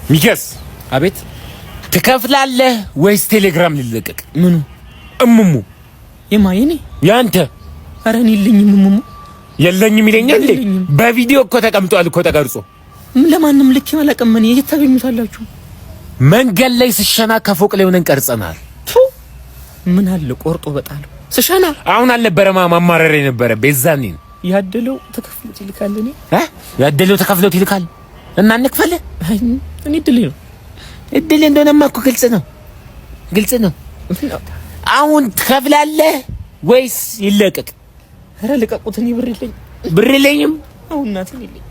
ሚኪያስ። አቤት። ትከፍላለህ ወይስ ቴሌግራም ሊለቀቅ? ምኑ? እሙሙ። የማ? የኔ? ያንተ። ኧረ እኔ የለኝም እሙሙ። የለኝም ይለኛል እንዴ? በቪዲዮ እኮ ተቀምጧል እኮ፣ ተቀርጾ። ለማንም ልክ አላውቅም። እኔ የት ታገኙታላችሁ? መንገድ ላይ ስሸና ከፎቅ ላይ ሆነን ቀርጸናል። ምን አለ ቆርጦ በጣለው ስሸና። አሁን አልነበረማ ማማረር የነበረ ቤዛኔ። ያደለው ተከፍሎት ይልካል። እኔ ያደለው ተከፍሎት ይልካል እና እንክፈል። እኔ እድሌ ነው። እድል እንደሆነማ እኮ ግልጽ ነው፣ ግልጽ ነው። አሁን ትከፍላለህ ወይስ ይለቀቅ? ኧረ ልቀቁት። እኔ ብር የለኝም። ብር የለኝም። አሁን እናቴን የለኝም።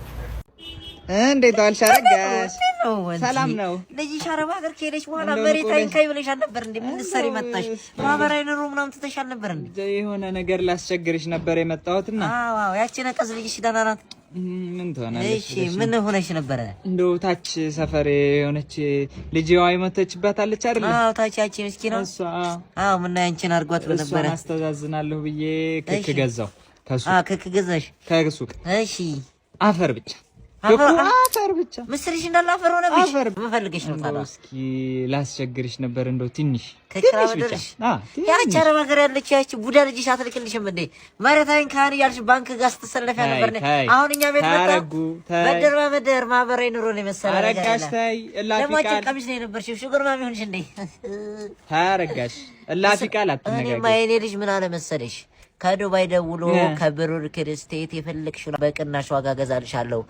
እንዴት ዋልሽ አረጋሽ? ሰላም ነው? ልጅሽ አረብ ሀገር ከሄደች በኋላ መሬት አይንካኝ ብለሽ አልነበር እንዴ? ምን ልትሰሪ መጣሽ? ማህበራዊ ኑሮ ምናምን ትተሽ አልነበር እንዴ? የሆነ ነገር ላስቸግርሽ ነበር የመጣሁትና። አዎ፣ ያቺ ነቀዝ ልጅሽ ደህና ናት? ምን ትሆናለች? እሺ፣ ምን ሆነሽ ነበረ? እንደው ታች ሰፈር የሆነች ልጅዋ የሞተችባት አለች አይደል? አዎ፣ ታች ያቺ ምስኪን ነው። እሷ። አዎ፣ ምን ያንቺን አድርጓት ነበረ? እሷን አስተዛዝናለሁ ብዬ ክክ ገዛው ከሱቅ። አዎ፣ ክክ ገዛሽ? ከሱቅ። እሺ። አፈር ብቻ፣ አፈር ብቻ። ምስልሽ እንዳለ አፈር ሆነብሽ። ምን ፈልገሽ ነው ታዲያ? እስኪ ላስቸግርሽ ነበር እንደው ትንሽ ትንሽ ብቻ። ያቺ አረብ ሀገር ያለች ያቺ ቡዳ ልጅሽ አትልክልሽም እንዴ? መሬታዊን ካህን እያልሽ ባንክ ጋር ስትሰለፊ ነበር። አሁን እኛ ቤት መጣ በደር በመደር ማህበራዊ ኑሮ ነው የመሰለ ነገር። አረጋሽ ተይ፣ እላፊ ደግሞ አንቺ ቃል ቀሚስ ነው የነበርሽው። sugar mommy ሆንሽ እንዴ? ተይ አረጋሽ፣ እላፊ ቃል አትነጋገሪ። እኔማ የኔ ልጅ ምን አለ መሰለሽ፣ ከዱባይ ደውሎ ከብሩክ ሪል ስቴት የፈለግሽውን በቅናሽ ዋጋ ገዛልሻለሁ።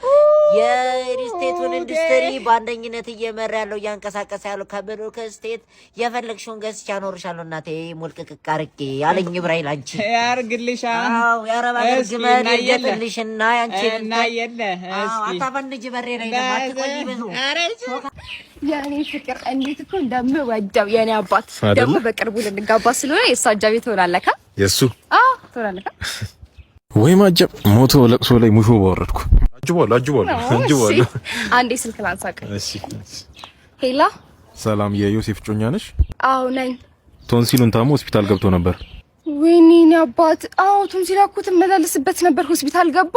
የሪል ስቴቱን ኢንዱስትሪ በአንደኝነት እየመራ ያለው፣ እያንቀሳቀሰ ያለው ከብሩክ ስቴት የፈለግሽውን ገዝቼ አኖርሻለሁ እናቴ ሙልቅቅቅ አድርጌ አለኝ። ኢብራሂም አንቺ ያርግልሻ። አዎ፣ የአረብ ሀገር ግመል ይርገጥልሽና ያንቺ እና የለ እስኪ አታፈንጂ፣ በሬ ላይ ደግሞ አትቆይ ብዙ። የኔ ፍቅር፣ እንዴት እኮ እንደምወደው የኔ አባት። ደግሞ በቅርቡ ልንጋባ ስለሆነ የእሱ አጃቢ ትሆናለህ። የእሱ? አዎ፣ ትሆናለህ። ወይ ማጀብ፣ ሞቶ ለቅሶ ላይ ሙሾ ባወረድኩ። አጅቧል፣ አጅቧል፣ አጅቧል። አንዴ ስልክ ላንሳቅ። እሺ። Hello። ሰላም፣ የዮሴፍ እጮኛ ነሽ? አዎ ነኝ። ቶንሲሉን ታሞ ሆስፒታል ገብቶ ነበር። ወይኔ የኔ አባት። አዎ፣ ቶንሲል እኮ ትመላለስበት ነበር። ሆስፒታል ገባ?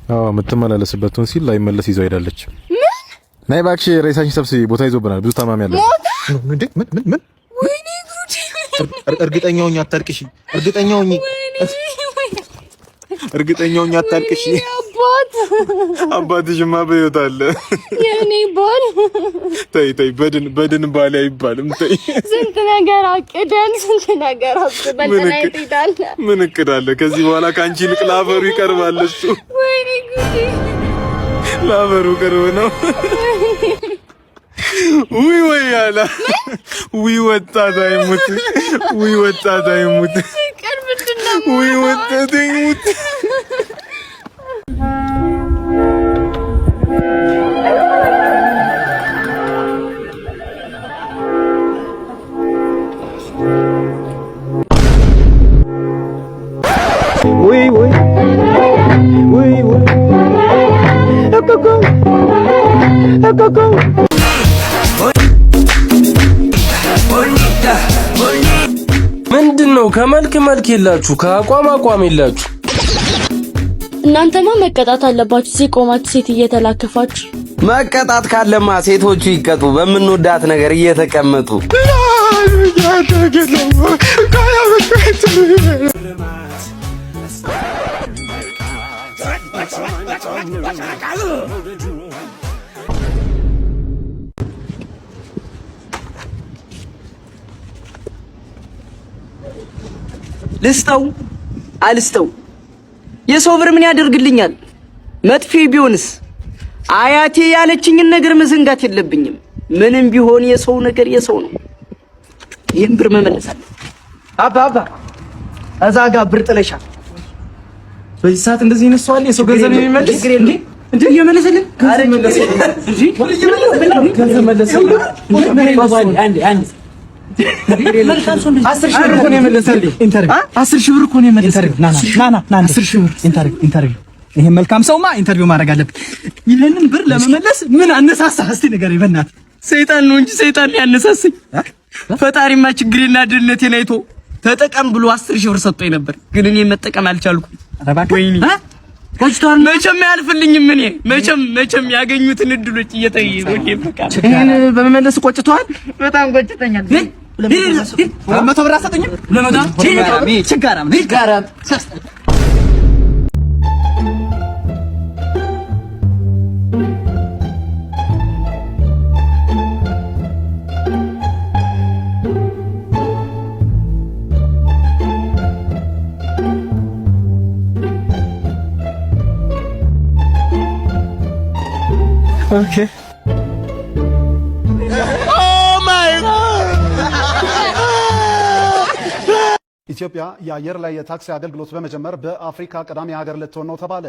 አዎ፣ የምትመላለስበት ቶንሲል ላይመለስ ይዘው ሄዳለች። ምን? ነይ እባክሽ፣ ሬሳሽን ሰብስቢ፣ ቦታ ይዞብናል። ብዙ ታማሚ አለ። ሞተ? እንዴ? ምን ምን ምን? ወይኔ ጉዴ! እርግጠኛ ሁኚ አታልቅሺ። እርግጠኛ ሁኚ፣ እርግጠኛ ሁኚ አታልቅሺ። አባት። አባትሽማ በሕይወት አለ። የኔ ባል። ተይ ተይ፣ በድን በድን ባል አይባልም። ተይ። ስንት ነገር አቅደን፣ ስንት ነገር አስበን ትሄዳለህ። ምን እቅድ አለ? ከዚህ በኋላ ከአንቺ ይልቅ ለአፈሩ ይቀርባል እሱ። ወይኔ ጉዴ! ለአፈሩ ቅርብ ነው። ውይ ወይ ያላ፣ ውይ ወጣት አይሙት፣ ውይ ወጣት አይሙት፣ ፍቅር ምንድን ነው? ውይ ወጣት አይሙት። ውይ ውይ ውይ ውይ እኮኮ እኮኮ። ምንድን ነው? ከመልክ መልክ የላችሁ፣ ከአቋም አቋም የላችሁ። እናንተማ መቀጣት አለባችሁ። እዚህ ቆማችሁ ሴት እየተላከፋችሁ። መቀጣት ካለማ ሴቶቹ ይቀጡ፣ በምንወዳት ነገር እየተቀመጡ። ልስጠው አልስጠው? የሰው ብር ምን ያደርግልኛል? መጥፌ ቢሆንስ? አያቴ ያለችኝን ነገር መዘንጋት የለብኝም። ምንም ቢሆን የሰው ነገር የሰው ነው። ይህን ብር መመለስ አለ። አባ አባ፣ እዛ ጋር ብር ጥለሻል። በዚህ ሰዓት እንደዚህ ይነሳዋል? የሰው ገንዘብ የሚመልስ እንዴ? እንዴ እየመለሰልን ገንዘብ መለሰልን። አንዴ አንዴ፣ 10,000 ብር እኮ ነው የመለሰልኝ። Interview፣ 10,000 ብር እኮ ነው የመለሰልኝ። ና ና ና ና፣ 10,000 ብር interview፣ interview። ይሄ መልካም ሰውማ interview ማድረግ አለብን። ይህንን ብር ለመመለስ ምን አነሳሳህ? እስቲ ንገረኝ በእናትህ። ሰይጣን ነው እንጂ፣ ሰይጣን ነው ያነሳሳኝ። ፈጣሪማ ችግሬና ድህነቴን አይቶ ተጠቀም ብሎ 10,000 ብር ሰጥቶኝ ነበር፣ ግን እኔ መጠቀም አልቻልኩም። ወይኔ። ቆጭቷል። መቼም አያልፍልኝም። እኔ መቼም መቼም ያገኙትን እድሎች እየጠየቁ በቃ ይሄን በመመለስ ቆጭቷል። በጣም ቆጭተኛል። 200 ብር አሰጠኝም። 200 ችጋራም ችጋራም። Okay. Oh my God! ኢትዮጵያ የአየር ላይ የታክሲ አገልግሎት በመጀመር በአፍሪካ ቀዳሚ ሀገር ልትሆን ነው ተባለ።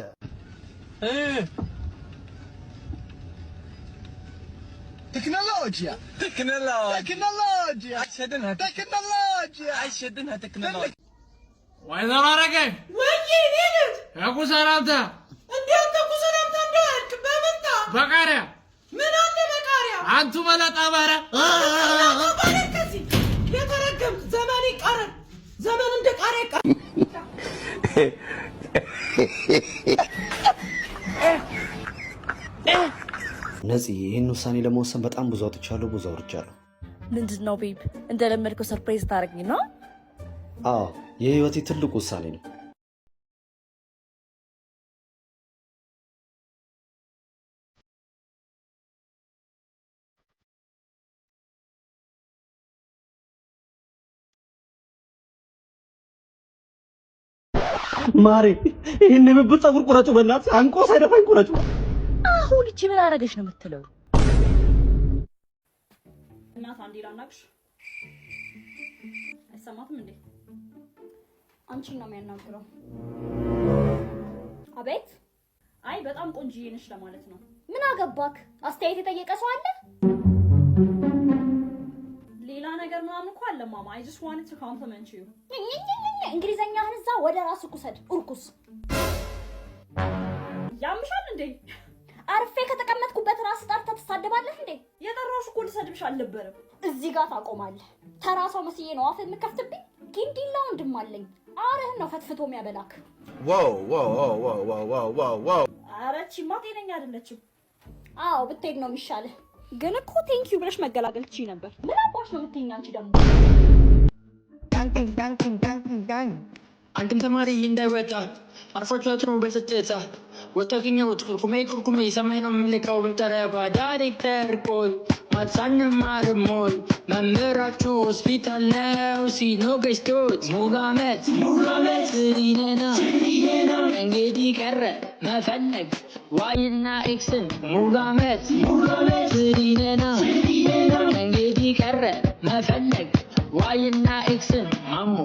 ቴክኖሎጂያ ቴክኖሎጂያ ቴክኖሎጂያ ቴክኖሎጂ። ወይዘሮ አረጋይ ወይ ልጅ እኩ ሰላምታ። እንዴት ተኩ ሰላምታ እንዳልክ በምንታ በቃሪያ ምን አለ በቃሪያ? አንቱ መለጣ ባሪያ። ባሪያ ከዚህ የተረገምክ ዘመን ይቃረን፣ ዘመን እንደ ቃሪያ ይቃረን። ነፂ፣ ይህን ውሳኔ ለመወሰን በጣም ብዙ አውጥቻለሁ፣ ብዙ አውርጃለሁ። ምንድን ነው babe? እንደለመድከው surprise ታደርገኝ ነው? አዎ፣ የህይወቴ ትልቁ ውሳኔ ነው። ማሬ፣ ይህን የብብት ፀጉር ቁረጩ፣ በእናትህ አንቆ ሳይደፋኝ ቁረጩ። አሁን እቺ ምን አደረገች ነው የምትለው? እናት አንዴ ላናግርሽ። አይሰማትም እንዴ? አንቺን ነው የሚያናግረው። አቤት። አይ በጣም ቆንጅዬ ነሽ ለማለት ነው። ምን አገባክ? አስተያየት የጠየቀ ሰው አለ? ሌላ ነገር ምናምን እኮ አለ ማማ። I just wanted to compliment you። እንግሊዘኛህን እዛ ወደ ራስህ ውሰድ እርኩስ። ያምሻል እንዴ? አርፌ ከተቀመጥኩበት ራስ ጠርተህ ትሳደባለህ እንዴ? የጠራሁሽ እኮ ልሰድብሽ አልነበረም። እዚህ ጋር ታቆማለህ። ተራ ሰው መስዬ ነው አፍ የምከፍትብኝ? ጊንዲላ ወንድም አለኝ። አርህን ነው ፈትፍቶ የሚያበላክ። ኧረ እቺማ ጤነኛ አይደለችም። አዎ ብትሄድ ነው የሚሻልህ። ግን እኮ thank you ብለሽ መገላገል ትችይ ነበር። ምን አባሽ ነው የምትይኝ አንቺ ደግሞ? አንድም ተማሪ እንዳይወጣ አርፎ ነው በጸጥታ ወጣትኛው ኩርኩሜ ኩርኩሜ ሰማይ ነው የምልከው በጠረባ ዳይሬክተር ቆይ ማትሳንማርሞይ መምህራችሁ ሆስፒታል ነው ሲኖ ገጭቶት ሙጋመት ሙጋመት ስሪነና እንግዲህ ቀረ መፈለግ ዋይና ኤክስን ሙጋመት ሙጋመት ስሪነና እንግዲህ ቀረ መፈለግ ዋይና ኤክስን ማሞ።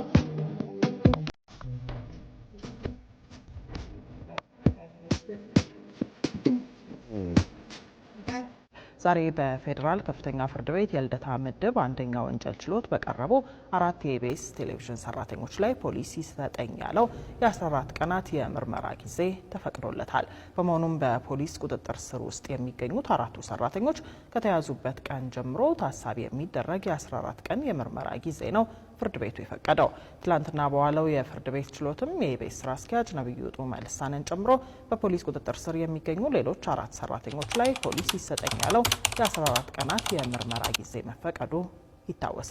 ዛሬ በፌዴራል ከፍተኛ ፍርድ ቤት የልደታ ምድብ አንደኛ ወንጀል ችሎት በቀረቡ አራት የኢቢኤስ ቴሌቪዥን ሰራተኞች ላይ ፖሊስ ይሰጠኝ ያለው የ14 ቀናት የምርመራ ጊዜ ተፈቅዶለታል። በመሆኑም በፖሊስ ቁጥጥር ስር ውስጥ የሚገኙት አራቱ ሰራተኞች ከተያዙበት ቀን ጀምሮ ታሳቢ የሚደረግ የ14 ቀን የምርመራ ጊዜ ነው ፍርድ ቤቱ የፈቀደው። ትላንትና በዋለው የፍርድ ቤት ችሎትም የኢቢኤስ ስራ አስኪያጅ ነብዩ ጡመ ልሳንን ጨምሮ በፖሊስ ቁጥጥር ስር የሚገኙ ሌሎች አራት ሰራተኞች ላይ ፖሊስ ይሰጠኝ ያለው የ14 ቀናት የምርመራ ጊዜ መፈቀዱ ይታወሳል።